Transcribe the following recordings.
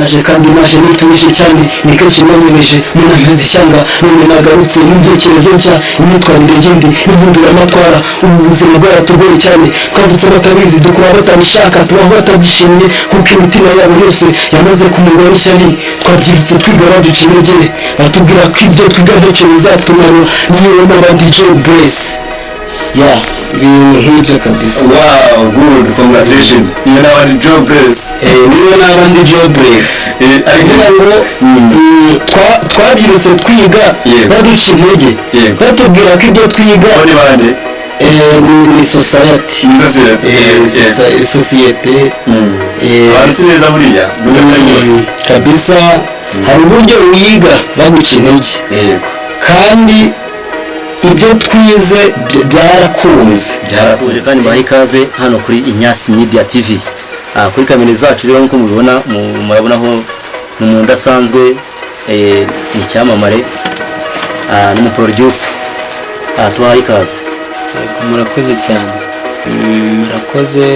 Naje kandi naje nituje cyane. Ni kenshi nanyemeje munameze ishyanga, none nagarutse n'intekerezo nshya, imyitwarire ngindi n'impinduramatwara. Ubu buzima bwaratugoye cyane. Twavutse batabizi, dukura batabishaka, tubaho batabyishimiye, kuko imitima yabo yose yamaze kumurwa n'ishyari. Twabyirutse twiga baduca intege, batubwira ko ibyo twiga ntacyo bizatumarira. Niyo n'abandi jobless ya ibintu nk'ibyo kabisa. Wow, good, congratulations. Niyo n'abandi jobless. Niyo n'abandi jobless. Ariko kuvuga ngo twabyirutse twiga baduca intege, batubwira ko ibyo twiga Abo ni bande? Ni society. Ni society. Sosiyete. Abantu si neza buriya, nubwo atari bose. Kabisa hari uburyo wiga baguca intege, kandi ibyo twize byarakunze. Byarasuje kandi mbaha ikaze hano kuri Inyasi Media TV. Kuri kamera zacu rero, nk'uko mubibona, murabonaho ni umuntu udasanzwe, ni icyamamare, ni umuproducer. Tubahaye ikaze. Yego, murakoze cyane. Murakoze.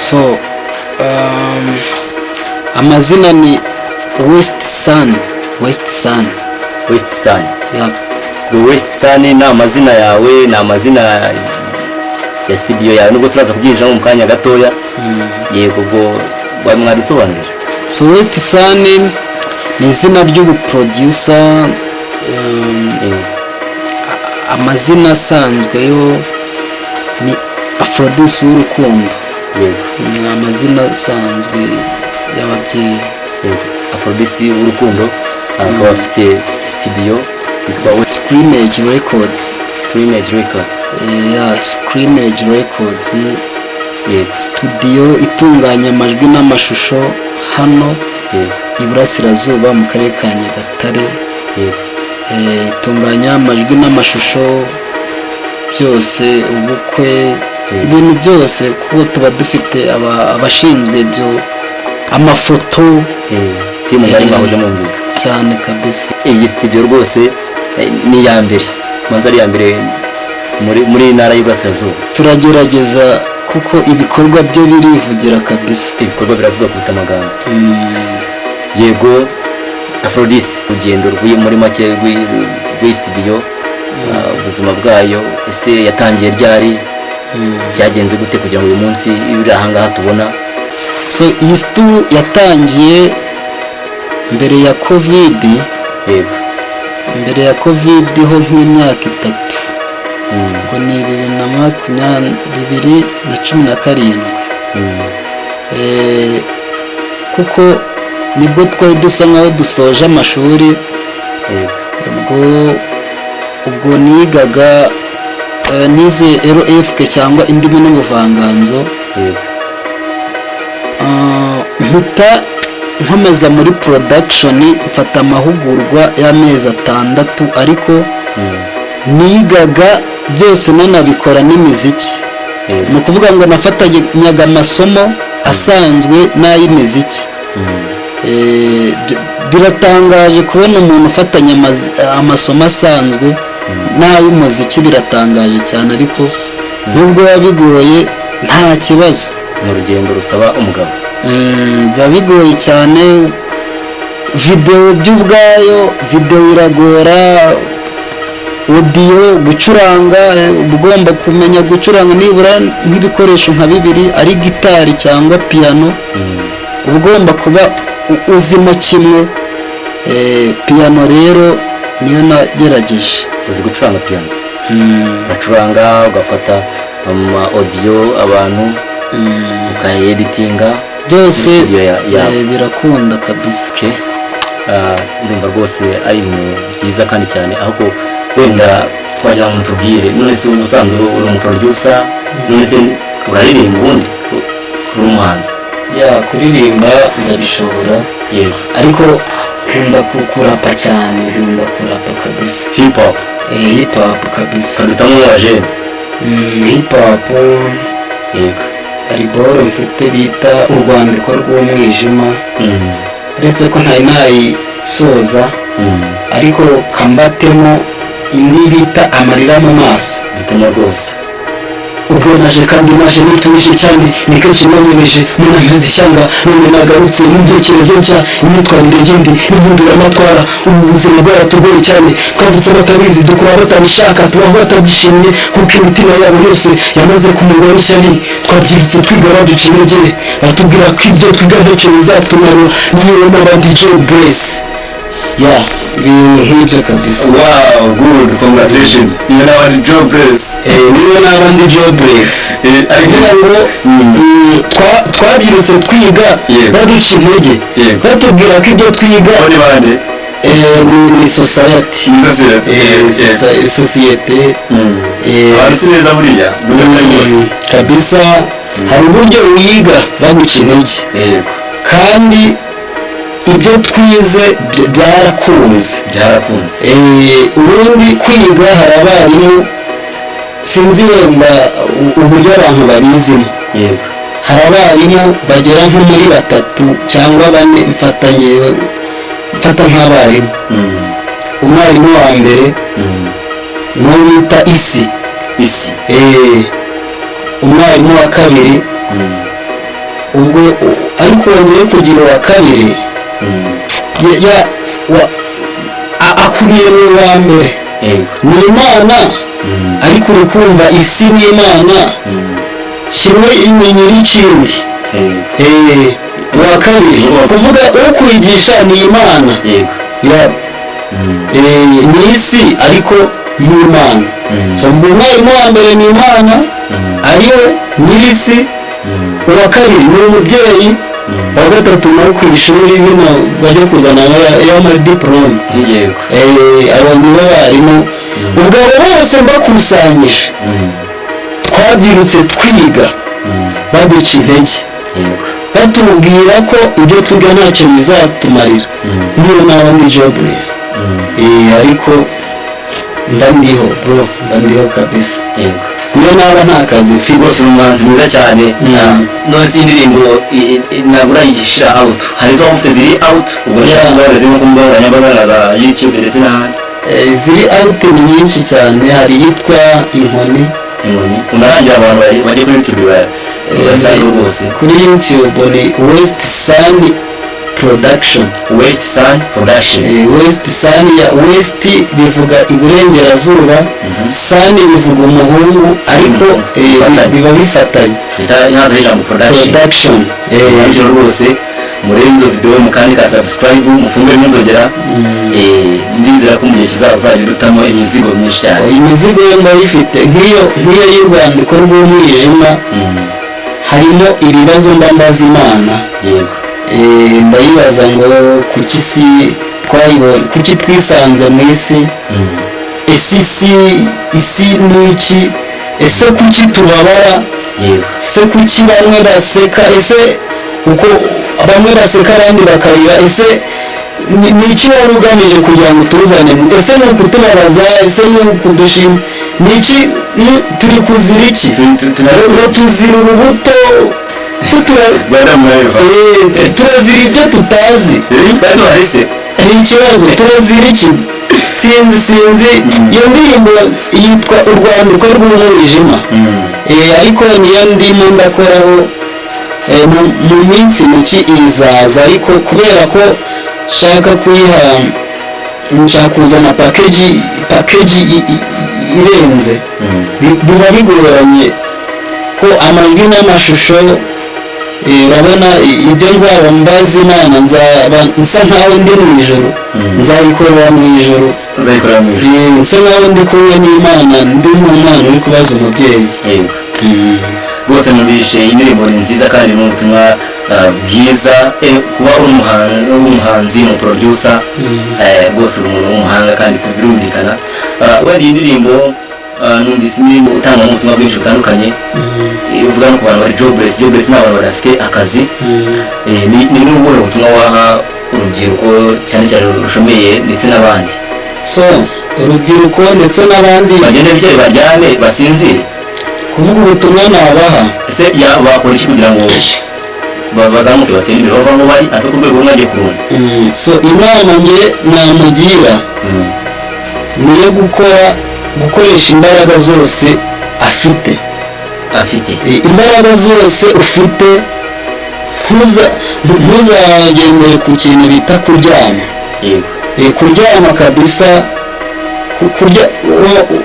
So amazina ni West Sun, West Sun. West Sun. Yeah. Ubwo West Sun ni amazina yawe, ni amazina ya studio yawe, nubwo turaza kubyinjiramo mu kanya gatoya. Yego, ubwo mwabisobanurira? So West Sun ni izina ry'ubuproducer. Amazina asanzwe yo ni Aphrodis w'urukundo. Ni amazina asanzwe y'ababyeyi. Yego, Aphrodis w'urukundo akaba afite studio yitwa West Scrimmage Records. Scrimmage Records. Yeah, Scrimmage Records. Studio itunganya amajwi n'amashusho hano iburasirazuba mu karere ka Nyagatare. Itunganya amajwi n'amashusho byose, ubukwe, ibintu byose, kuko tuba dufite abashinzwe ibyo, amafoto. Team ngari mwahoze mumbwira. Cyane kabisa. Iyi studio rwose ni iya mbere, manza ari iya mbere muri iyi ntara y'Iburasirazuba. Turagerageza, kuko ibikorwa byo birivugira kabisa. Ibikorwa biravuga kuruta amagambo. Yego, Aphrodis, urugendo rw'iyi, muri make rw'iyi studio, ubuzima bwayo, ese yatangiye ryari, byagenze gute kugira ngo uyu munsi ibe iri ahangaha tubona? So iyi stu yatangiye mbere ya COVID. Mbere ya COVID ho nk'imyaka 3. Ubwo ni 2020, 2017. Kuko nibwo twari dusa nkaho dusoje amashuri. Ubwo nigaga, nize LFK cyangwa indimi n'ubuvanganzo. Mpita nkomeza muri production, mfata amahugurwa y'amezi 6, ariko nigaga byose nanabikora n'imiziki. Ni ukuvuga ngo nafatanyaga amasomo asanzwe n'ay'imiziki. Biratangaje kubona umuntu ufatanya amasomo asanzwe n'ay'umuziki, biratangaje cyane, ariko nubwo biba bigoye nta kibazo. Ni urugendo rusaba umugabo. Biba bigoye cyane. Videwo by'ubwayo, videwo iragora, audio, gucuranga, uba ugomba kumenya gucuranga nibura nk'ibikoresho nka bibiri, ari gitari cyangwa piyano. Uba ugomba kuba uzimo kimwe. Piyano rero niyo nagerageje. Uzi gucuranga piyano? Uracuranga, ugafata ama audio abantu, ukayeditinga byose. muri studio yawe. Birakunda kabisa. Okay. Ndumva rwose ari ibintu byiza kandi cyane. Ahubwo wenda twagira ngo mutubwire, none se ubusanzwe uri umuproducer, none se uraririmba, ubundi uri umuhanzi? Ya, kuririmba ndabishobora. Ariko nkunda kurapa cyane, nkunda kurapa kabisa. Hip hop? Hip hop kabisa. Ukabitamo nk'abajene. Hip hop. Hari boro mfite bita Urwandiko rw'Umwijima, uretse ko ntari nayisoza, ariko kambatemo indi bita Amarira mu Maso. Dutemo rwose. Ubwo naje kandi naje nituje cyane, ni kenshi nanyemeje munampeza ishyanga, none nagarutse n'intekerezo nshya, imyitwarire ngindi n'impinduramatwara. Ubu buzima bwaratugoye cyane, twavutse batabizi, dukura batabishaka, tubaho batabyishimiye, kuko imitima yabo yose yamaze kumurwa n'ishyari. Twabyirutse twiga baduca intege, batubwira ko ibyo twiga ntacyo bizatumarira. Niyo n'abandi jobless ya ibintu nk'ibyo kabisa. Wow, good, congratulations. Niyo naba ndi jobless. Niyo naba ndi jobless. Ariko kuvuga ngo twabyirutse twiga baduca intege, batubwira ko ibyo twiga Abo ni bande? Ni society. Ni society. Sosiyete. Abantu si beza buriya, nubwo atari bose. Kabisa hari uburyo wiga baguca intege, kandi ibyo twize byarakunze. Byarakunze. Ubundi kwiga hari abarimu, sinzi wenda uburyo abantu babizimo, hari abarimu bagera nko muri batatu cyangwa bane mfata ngewe, mfata nk'abarimu. Umwarimu wa mbere n'uwo bita isi. Isi. Umwarimu wa kabiri ubwo ariko wongeye kugira uwa kabiri akubiye mu wa mbere, ni Imana. Ariko uri kumva isi n'Imana kimwe ni nyir'ikindi. Uwa kabiri, kuvuga ukwigisha ni Imana. Ya, ni isi ariko y'Imana. So ubwo umwarimu wa mbere ni Imana, ariwe nyir'isi. Uwa kabiri ni umubyeyi. Uwa gatatu nawe ku ishuri bino bajya kuzana y'amadiporome. Abo nibo barimu. Ubwo abo bose mbakusanyije, twabyirutse twiga baduca intege, batubwira ko ibyo twiga ntacyo bizatumarira, niyo naba ndi jobless. Ariko mba ndiho bro, mba ndiho kabisa, niyo naba nta kazi mfite. Rwose ni umuhanzi mwiza cyane. None se indirimbo ntabwo urayishyira out? Hari izo waba ufite ziri out ubwo nshobora zirimo ku mbuga nkoranyambaga za YouTube ndetse n'ahandi? Ziri out ni nyinshi cyane. Hari iyitwa Inkoni. Inkoni. Unarangira abantu bajye kuri YouTube basange rwose. Kuri YouTube ni West Sun Production. West Sun Production. West Sun, ya West bivuga iburengerazuba, Sun bivuga umuhungu, ariko Bifatanye. Biba bifatanye. Hazaho ijambo production. Production. Bityo rwose murebe izo video, mukandika subscribe, mufungure n'inzogera. Ndizera ko mu gihe kizaza uzajya urutamo imizigo myinshi cyane. Imizigo yo ndayifite, nk'iyo y'urwandiko rw'umwijima, harimo ibibazo mba mbaza Imana. Ndayibaza ngo kuki isi twayibonye, kuki twisanze mu isi, ese isi ni iki, ese kuki tubabara, ese kuki bamwe baseka, ese uko bamwe baseka abandi bakarira, ese ni iki wari ugamije kugira ngo utuzane? Ese ni ukutubabaza? Ese ni ukudushima? Ni iki? Turi kuzira iki? Ngo tuzira urubuto? Se Rwanda. Turazira ibyo tutazi. Bari se. Ni ikibazo, turazira iki? Sinzi. Iyo ndirimbo yitwa Urwandiko rw'Umwijima. Ariko niyo ndimo ndakoraho. Mu minsi mike izaza, ariko kubera ko nshaka kuyiha, nshaka kuzana package irenze, biba bigoranye ko amajwi n'amashusho. Urabona ibyo nzaba mbaza Imana, nzaba nsa nkaho ndi mu ijoro, nzabikorera mu ijoro. Uzayikorera mu ijoro. Nsa nkaho ndi kumwe n'Imana, ndi nk'umwana uri kubaza umubyeyi. Yego, rwose numvise iyi ndirimbo ni nziza kandi ni ubutumwa bwiza. Kuba uri umuhanzi, umu producer, rwose uri umuntu w'umuhanga kandi birumvikana. Wenda iyi ndirimbo, numvise indirimbo utangamo ubutumwa bwinshi butandukanye. Uvuga no ku bantu bari jobless. Jobless ni abantu badafite akazi. Ni n'ubuhe butumwa waha urubyiruko, cyane cyane rushomeye, ndetse n'abandi? So urubyiruko ndetse n'abandi bagende bicare baryame basinzire? Kuvuga ubutumwa nabaha, Ese bakora iki kugira ngo bazamuke, batere imbere, bava aho bari ave ku rwego rumwe ajye ku rundi? So inama nge namugira ni iyo gukoresha imbaraga zose afite. Afite. Imbaraga zose ufite, ntuzagendere ku kintu bita kuryama. Kuryama kabisa, kurya,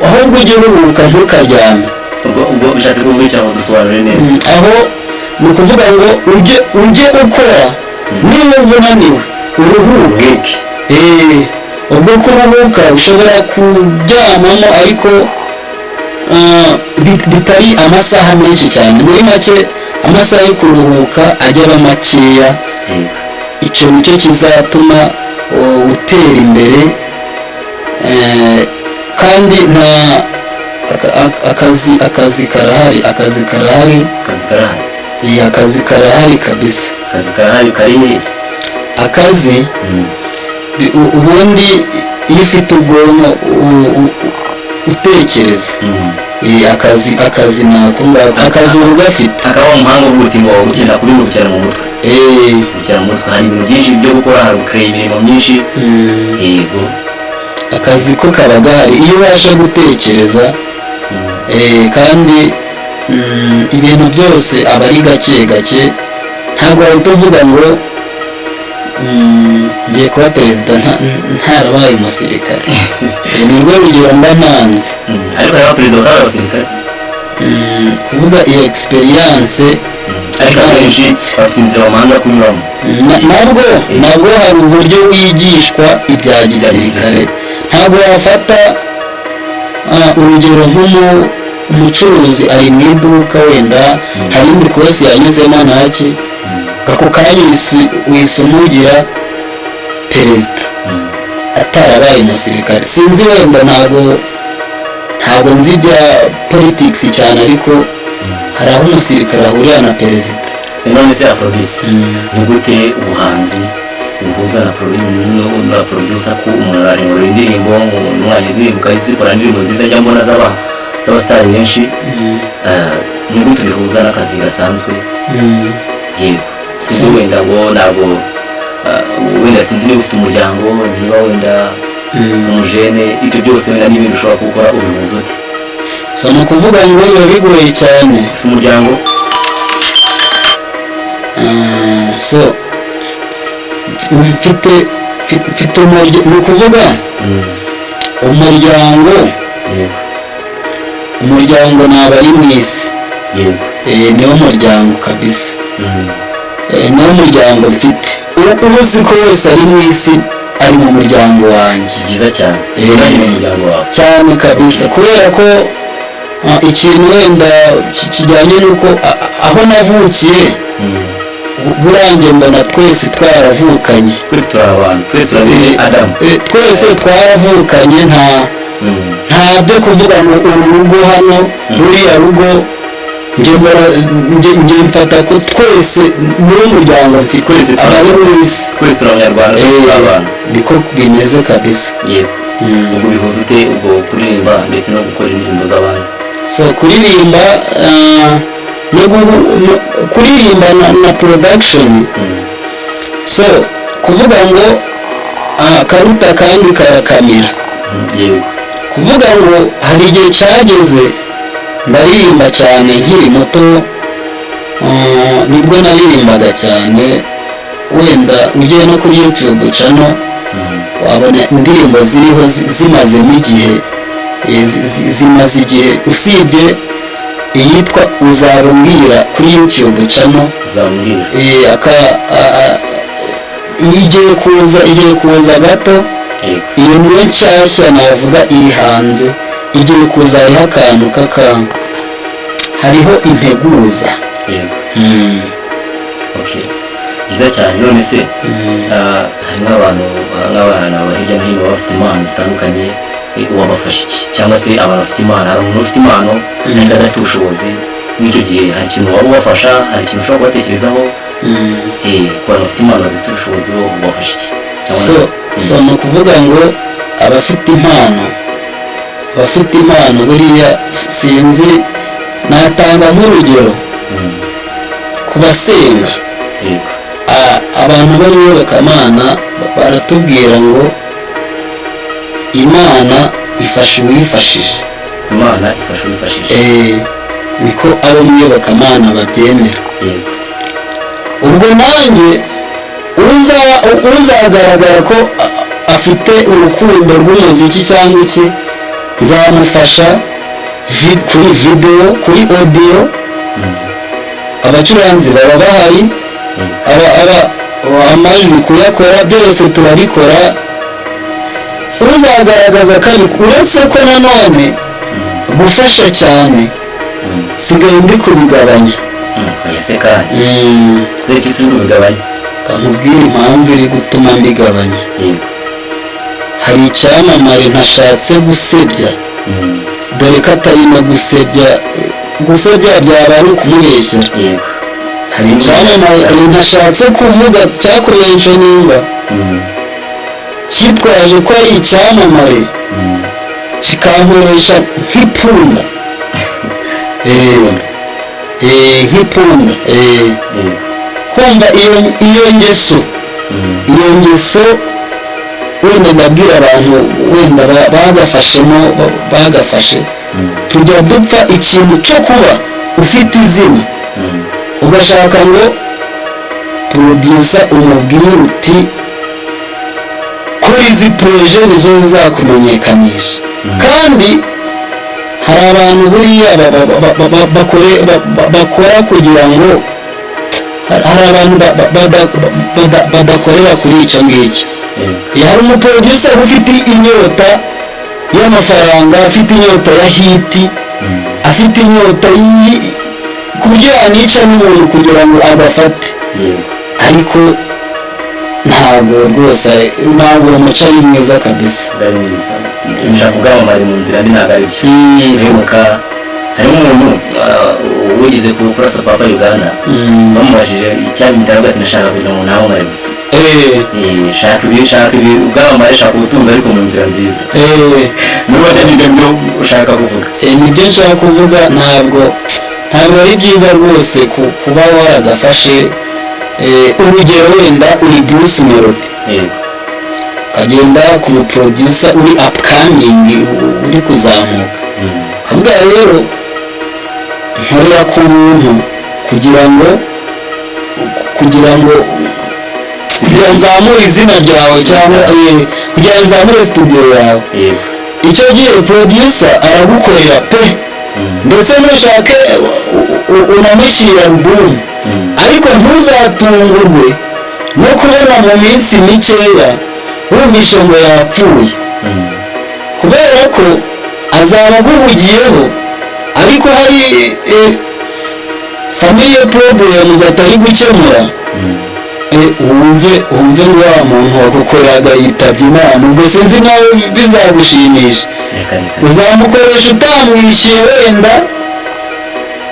ahubwo ujye uruhuka, ntukaryame. Ubwo bishatse kuvuga cyangwa dusobanure neza? Aho ni ukuvuga ngo ujye ukora, niba wumva unaniwe uruhuke. Uruhuke. Ubwo kuruhuka ushobora kuryamamo, ariko bitari amasaha menshi cyane. Muri make, amasaha yo kuruhuka ajya aba makeya. Icyo nicyo kizatuma utera imbere. Kandi nta akazi karahari, akazi karahari. Akazi karahari. Iya, akazi karahari kabisa. Akazi karahari, kari heza. Akazi, ubundi iyo ufite ubwonko utekereza, akazi nako ngako, akazi uba ugafite. Hakaba umuhanga uvuga uti ngo ukenera kubingukira mu mutwe. Gukira mu mutwe, hari ibintu byinshi byo gukora, hari gukora imirimo myinshi. Yego. Akazi ko kaba gahari iyo ubasha gutekereza. Kandi ibintu byose aba ari gake gake. Ntabwo wahita uvuga ngo ngiye kuba perezida ntarabaye umusirikare. Ni rwo rugero mba ntanze. Ariko hari abaperezida batari abasirikare. Kuvuga iyo experience Ariko abenshi bafite inzira bamanza kunyuramo. Nabwo hari uburyo wigishwa ibya gisirikare. Ntabwo wafata, urugero nk'umucuruzi ari mu iduka, wenda hari indi kosi yanyuzemo, ntaki ako kanya wise umugira perezida atarabaye umusirikare. Sinzi, wenda ntabwo nzi ibya politics cyane, ariko hari aho umusirikare ahurira na perezida. None se Aphrodis, ni gute ubuhanzi buhuza na producer, ko umuntu arengura indirimbo, umwanya indirimbo ukazikora, indirimbo nziza cyangwa mbona z'abasitari benshi, ni gute ubihuza n'akazi gasanzwe? Yego, sinzi, wenda ngo ntabwo, wenda sinzi niba ufite umuryango, niba wenda umujene, ibyo byose wenda n'ibindi ushobora gukora, ubihuza ute? So ni ukuvuga ngo biba bigoye cyane. Ufite umuryango? So mfite umuryango, ni ukuvuga umuryango, umuryango ni abari mu isi. Niwo muryango kabisa. Niwo muryango mfite. Uba uzi ko wese ari mu isi ari mu muryango wanjye. Byiza cyane. Nanjye ni umuryango wawe. Cyane kabisa, kubera ko ikintu wenda kijyanye n'uko aho navukiye, burangiye mbona twese twaravukanye. Twese turi abantu, twese turi Adamu. Twese twaravukanye, nta byo kuvuga ngo uru rugo hano, ruriya rugo. Njye mbona, njye mfata ko twese muri umuryango mfite Twese abari mu isi. Twese turi abanyarwanda, twese turi abantu. Niko bimeze kabisa. Yego. Ubwo bihuza ute ubwo kuririmba ndetse no gukora indirimbo z'abandi? So kuririmba, no kuririmba na production, so kuvuga ngo karuta kandi karakamira. Kuvuga ngo hari igihe cyageze ndaririmba cyane nkiri muto, nibwo naririmbaga cyane. Wenda ugiye no kuri YouTube channel wabona indirimbo ziriho zimazemo igihe, zimaze igihe, usibye iyitwa Uzarumbwira kuri YouTube channel. Uzambwira. Igiye kuza gato. Iyo niyo nshyashya navuga iri hanze, igiye kuza. Hariho akantu k'aka, hariho integuza. Yego, okay, byiza cyane. None se hari nk'abantu, nk'abana hirya no hino baba bafite impano zitandukanye, wabafasha iki? Cyangwa se abantu bafite impano, hari umuntu ufite impano ariko adafite ubushobozi, nk'icyo gihe hari ikintu waba ubafasha, hari ikintu ushobora kubatekerezaho? Ku bantu bafite impano badafite ubushobozi, bo ubafasha iki? So ni ukuvuga ngo abafite impano buriya sinzi, natanga nk'urugero ku basenga. Abantu bo mu iyobokamana baratubwira ngo Imana ifasha uwifashije. Imana ifasha uwifashije. Niko abo mu iyobokamana babyemera. Ubwo nanjye uzagaragara ko afite urukundo rw'umuziki cyangwa iki, nzamufasha kuri video, kuri audio. Abacuranzi baba bahari, aba amajwi kuyakora, byose turabikora. Uzagaragaza ko ari, uretse ko nanone gufasha cyane nsigaye ndi kubigabanya. Ese kandi kubera iki si kubigabanya? Kamubwira impamvu iri gutuma mbigabanya. Hari icyamamare ntashatse gusebya, dore ko atari no gusebya, gusebya byaba ari ukumubeshyera. Hari icyamamare ntashatse kuvuga cyakumentioninga, cyitwaje ko ari icyamamare, kikankoresha nk'ipunda. Nk'ipunda. Kumva iyo ngeso, iyo ngeso, wenda ndabwira abantu wenda bagafashemo, bagafashe, tujya dupfa ikintu cyo kuba ufite izina, ugashaka ngo producer umubwire uti: "Kora izi projet, nizo zizakumenyekanisha." Kandi hari abantu buriya bakora kugira ngo, hari abantu badakorera kuri icyo ngicyo. Hari umuproducer ufite inyota y'amafaranga, afite inyota ya hit, afite inyota ku buryo yanica n'umuntu kugira ngo agafate. Ariko ntabwo rwose, ntabwo uwo muco ari mwiza kabisa. Ari mwiza. Ushaka ubwamamare mu nzira mbi, ntabwo ari byo. Uribuka harimo umuntu wigeze kurasa Papa Uganda, bamubajije icyabimutera, avuga ati: "Ndashaka kugira ngo namamare gusa." Shaka ibi ubwamamare, shaka ubutunzi, ariko mu nzira nziza. Muri make nibyo byo ushaka kuvuga? Nibyo nshaka kuvuga. Ntabwo ari byiza rwose kuba waragafashe, urugero wenda uri Bruce Melody, ukagenda ku muproducer uri upcoming, uri kuzamuka, ukamubwira: "Rero nkorera ku buntu kugira nzamure izina ryawe, cyangwa kugira ngo nzamure studio yawe." Icyo gihe producer aragukorera pe, ndetse nushake unamushyira album, ariko ntuzatungurwe no kubona mu minsi mikeya wumvishe ngo yapfuye, kubera ko azaba aguhugiyeho, ariko hari family problems atari gukemura. Wumve ngo wa muntu wagukoreraga yitabye Imana. Ubwo sinzi nawe bizagushimisha. Reka reka. Uzamukoresha utamwishyuye, wenda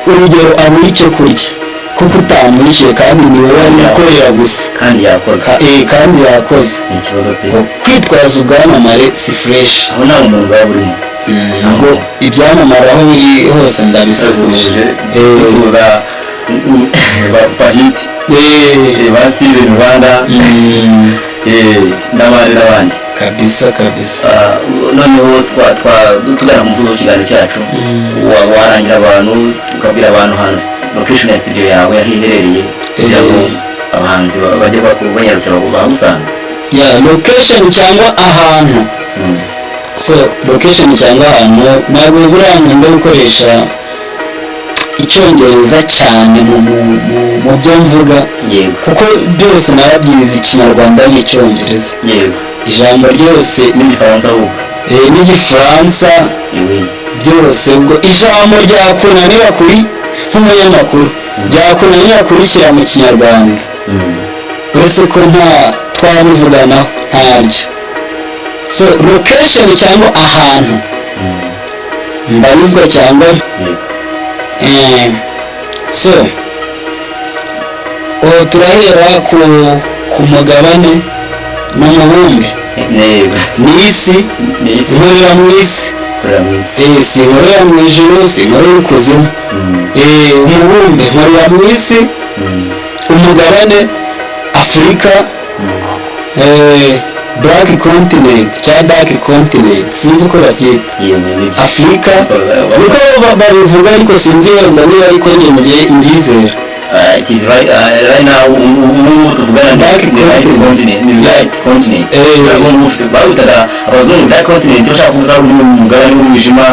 urugero abura icyo kurya kuko utamwishyuye, kandi ni wowe wari ukorera gusa. Kandi yakoze. Kandi yakoze. Ni ikibazo pe. Kwitwaza ubwamamare si fresh. Aho nta umuntu waba urimo. Ngo ibyamamare aho biri hose ndabisuhuje. Dusuhuza ba Pahiti, ba Steven Rwanda, n'abandi n'abandi. Kabisa kabisa. Ah, noneho tugana ku musozo w'ikiganiro cyacu, warangira abantu, tukabwira abantu ahantu location ya studio yawe aho iherereye, kugira ngo abahanzi bajye banyarukira bahagusanga. Ya, location cyangwa ahantu, so location cyangwa ahantu, ntabwo buriya nkunda gukoresha icyongereza cyane mu byo mvuga, kuko byose narabyize, ikinyarwanda n'icyongereza. Ijambo ryose N'igifaransa ahubwo. N'igifaransa. Byose. Ubwo ijambo ryakunanira kuri, nk'umunyamakuru, byakunanira kurishyira mu kinyarwanda, uretse ko nta twabivuganaho ntaryo. So location cyangwa ahantu mbarizwa cyangwa, so turahera ku mugabane n'umubumbe. Ni isi. Ni isi. Nkorera mu isi. Kurera mu isi. Sinkorera mu ijuru, sinkorera ikuzimu. Umubumbe, nkorera mu isi. Umugabane Afurika. Black Continent cyangwa Dark Continent, sinzi uko babyita. Iyo ni nibyo. Afurika niko babivuga, ariko sinzi wenda niba ariko njye mbyizera. It is right, right now, ubu tuvugana Dark ni right continent. continent, ni right continent. Ubu bawitaga abazungu dark continent, bashaka kuvuga ko uri mu mugabane w'umwijima.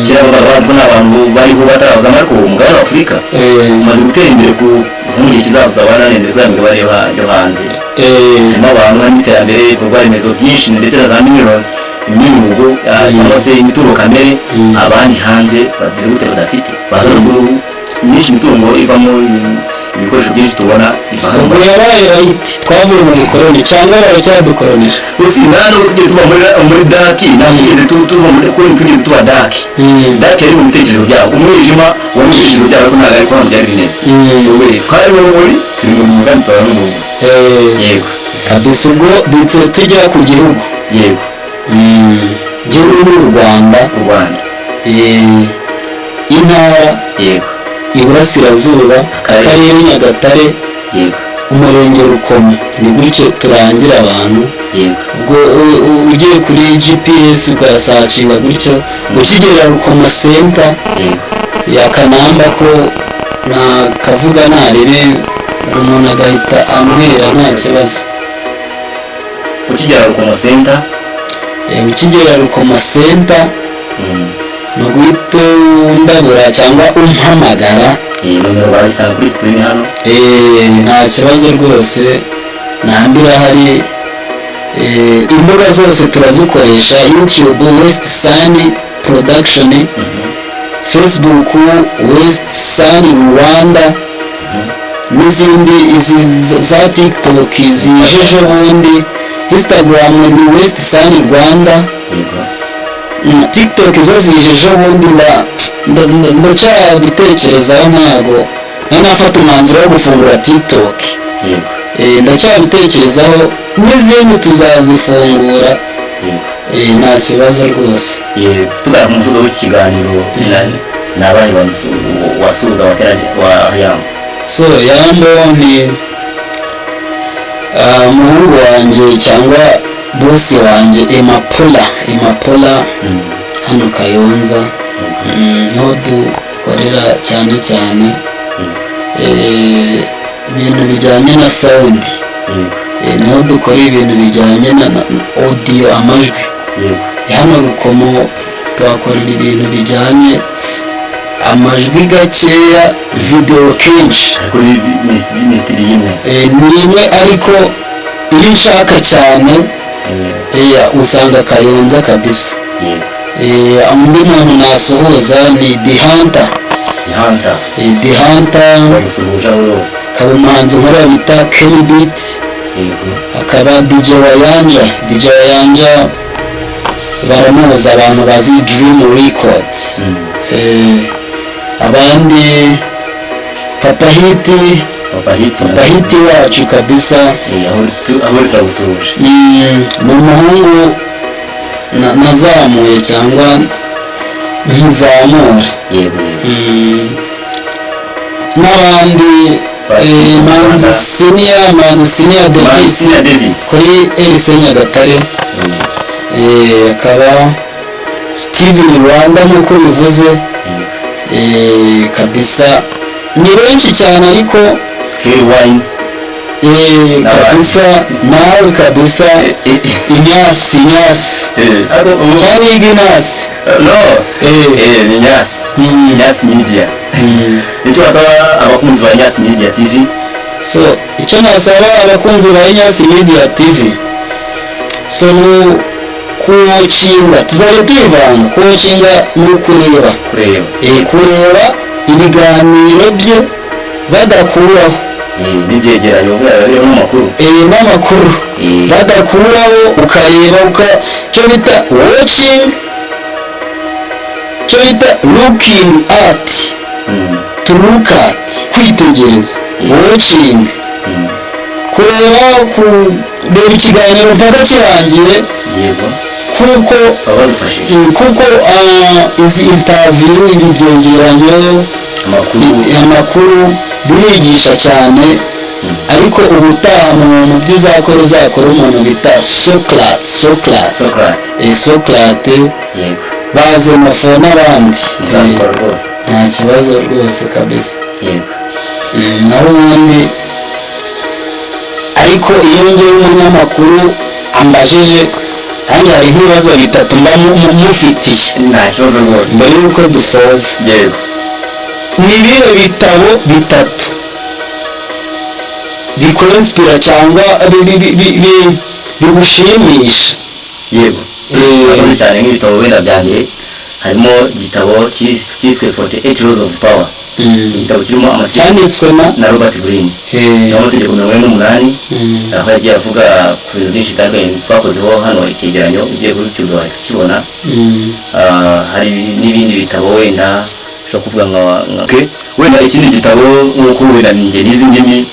Kera babaga bazi ko nta bantu bariho batarazamo, ariko umugabane wa Afurika umaze gutera imbere ku nko mu gihe kizaza uzaba wanarenze kuri ya migabane yo hanze. Harimo abantu, harimo iterambere, ibikorwa remezo byinshi, ndetse na za minerals, imyunyungugu, cyangwa se imitungo kamere abandi hanze bagize gute badafite, baza no myinshi imitungo ivamo ibikoresho byinshi tubona iva hano. Ubwo yabaye right, twavuye mu bukoroni cyangwa baracyadukoronije? Gusa nta nubwo tugeze tuba muri dark, ntabwo tugeze tuva muri kuri tugeze tuba dark. Dark yari mu bitekerezo byabo, umwijima wari mu bitekerezo byabo, ariko ntabwo ariko hano byari bimeze. Ubu twari mu muri turi mu mugambi sawa n'ubu. Yego. Kabisa, ubwo duhise tujya ku gihugu. Yego. Igihugu ni u Rwanda. U Rwanda. Intara Iburasirazuba, Akarere. Akarere Nyagatare, umurenge Rukomo. Ni gutyo turangira abantu. Ubwo ugiye kuri GPS ugasearchinga gutyo, ukigera Rukomo center yakanamba ko nakavuga narebe, umuntu agahita ambwira, nta kibazo. Ukigera Rukomo center. Ukigera Rukomo center ni uguhita undabura cyangwa umpamagara. Iyi nomero barayisanga kuri screen hano. Nta kibazo rwose, namba irahari. Imbuga zose turazikoresha: YouTube West Sun Production, Facebook West Sun Rwanda, n'izindi izi za TikTok zije ejo bundi, Instagram ni West Sun Rwanda. TikTok zo zije ejo bundi, ndacyabitekerezaho, ntabwo nari nafata umwanzuro wo gufungura TikTok. Ndacyabitekerezaho, n'izindi tuzazifungura. Nta kibazo rwose. Yego, tugana ku musozo w'iki kiganiro, ni abahe bantu wasuhuza abaturage wa Yambo? So Yambo ni umuhungu wanjye cyangwa bosi wanjye Emapola, Emapola hano Kayonza. Niho dukorera cyane cyane ibintu bijyanye na sound. Niho dukora ibintu bijyanye na audio, amajwi. Hano Rukomo tuhakorera ibintu bijyanye amajwi gakeya, video kenshi. Ariko ni studio imwe? Ni imwe, ariko iyo nshaka cyane usanga Kayonza kabisa. Undi muntu nasuhuza ni Dihanta. Hunter. Dihanta. Bagusuhuje aho hose. Akaba umuhanzi nkora bita Kenny Beat. Akaba DJ Wayanja, DJ Wayanja baramuzi abantu bazi Dream Records. Abandi Papa Hiti. Papa Hiti. Papa Hiti wacu kabisa. Aho uri turagusuhuje. Ni umuhungu nazamuye cyangwa nkizamura. yego yego N'abandi, Manzi Senior, Manzi Senior Davis. Senior Davis. Kuri RC Nyagatare. Akaba Steven Rwanda nk'uko bivuze. Kabisa ni benshi cyane, ariko Kerry Wine. Kabisa, nawe kabisa, inyasi inyasi cyangwa iginasi. No. Ni Nyasi. Nyasi Media. Icyo wasaba abakunzi ba Nyasi Media TV? So icyo nasaba abakunzi ba Inyasi Media TV, so ni kuwatchinga, tuzajya tuyivanga, kuwatchinga ni ukureba. Kureba. Kureba ibiganiro bye badakuraho. N'ibyegeranyo buriya biriho n'amakuru. N'amakuru. Badakuraho, ukareba icyo bita watching, icyo bita looking at, to look at, kwitegereza, watching, kureba, kureba ikiganiro mpaka kirangiye. Kuko baba badufashije. Kuko izi interview, ibi byegeranyo, amakuru, amakuru birigisha cyane. Ariko ubutaha mu byo uzakora, uzakora umuntu bita Socrates, Socrates. Socrates. Socrate. Yego. Baze mafo n'abandi. Nzabikora rwose. Nta kibazo rwose kabisa. Yego. Naho ubundi ariko iyo ngewe umunyamakuru ambajije, nanjye hari nk'ibibazo bitatu mba mufitiye. Nta kibazo rwose. Mbere y'uko dusoza, Yego. ni ibihe bitabo bitatu bikwinspira cyangwa bigushimisha? Yego. Murakoze cyane. Nk'ibitabo wenda byanjye harimo igitabo cyiswe 48 Laws of Power, igitabo kirimo amategeko Cyanditswe na? Na Robert Greene. Kirimo amategeko 48, aho yagiye avuga ku bintu byinshi bitandukanye twakozeho hano icyegeranyo. Ugiye kuri YouTube wahita ukibona. Hari n'ibindi bitabo wenda ushobora kuvuga okay. Wenda ikindi gitabo, nk'uko wenda njye nizi ndimi,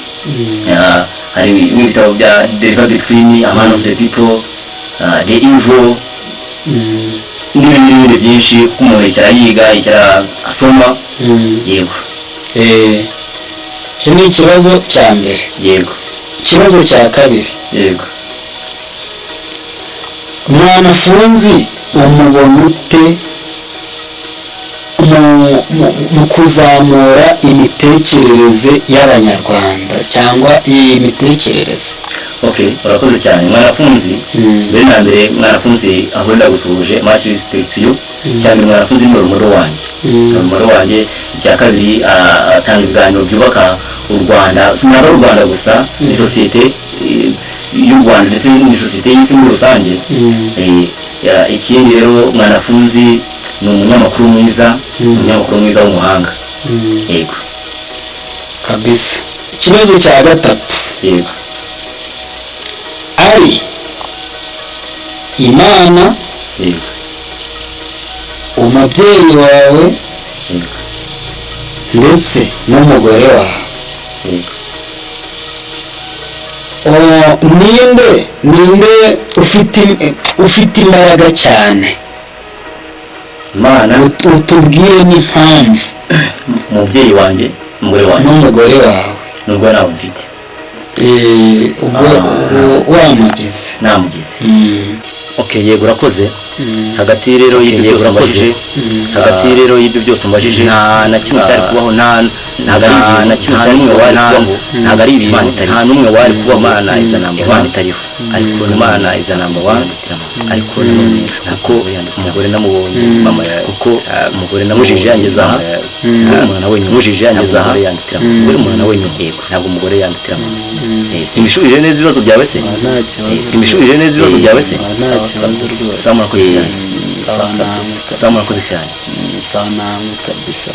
hari nk'ibitabo bya The River Between, A Man of the People, The Evil, n'ibindi n'ibindi byinshi, kuko umuntu yicara yiga, yicara asoma. Yego. Icyo ni ikibazo cya mbere. Yego. Ikibazo cya kabiri: Yego. Mwanafunzi umubona ute mu kuzamura imitekerereze y'Abanyarwanda cyangwa iyi mitekerereze? Okay, urakoze cyane, Mwanafunzi. Mbere na mbere, Mwanafunzi, aho ndagusuhuje, much respect to you. Icya mbere, Mwanafunzi ni urumuri wanjye. Ni urumuri wanjye. Icya kabiri, atanga ibiganiro byubaka u Rwanda. Si ntabwo ari u Rwanda gusa, ni sosiyete y'u Rwanda ndetse ni sosiyete y'isi muri rusange. Ikindi rero, Mwanafunzi ni umunyamakuru mwiza, ni umunyamakuru mwiza w'umuhanga. Yego. Kabisa. Ikibazo cya gatatu: Yego. Ari Imana, umubyeyi wawe, ndetse n'umugore wawe, ninde ufite imbaraga cyane? Imana. Utubwire n'impamvu. Umubyeyi wanjye, umugore wanjye. N'umugore wawe. Nubwo ntawe mfite. Ubwo wamugize. Namugize. Okay, yego, urakoze. Hagati rero y'ibyo byose umbajije, hagati rero y'ibyo byose umbajije, nta na kimwe cyari kubaho, nta ntabwo ari ibintu na kimwe cyari n'umwe wari kubaho, ntabwo ari ibintu, nta n'umwe wari kubaho Imana iza number one itariho. Ariko Imana iza number one. Ariko nanone kuko umugore namubonye mama, kuko umugore namujije yangeza aha, umwana nawe mujije yangeza aha, umugore umuntu nawe yego, ntabwo umugore yandutira mama. Simbishubije neza ibibazo byawe se? Nta kibazo. Simbishubije neza ibibazo byawe se? Nta kibazo rwose. Sawa, murakoze cyane. Sawa namwe. Sawa, murakoze cyane. Sawa namwe kabisa.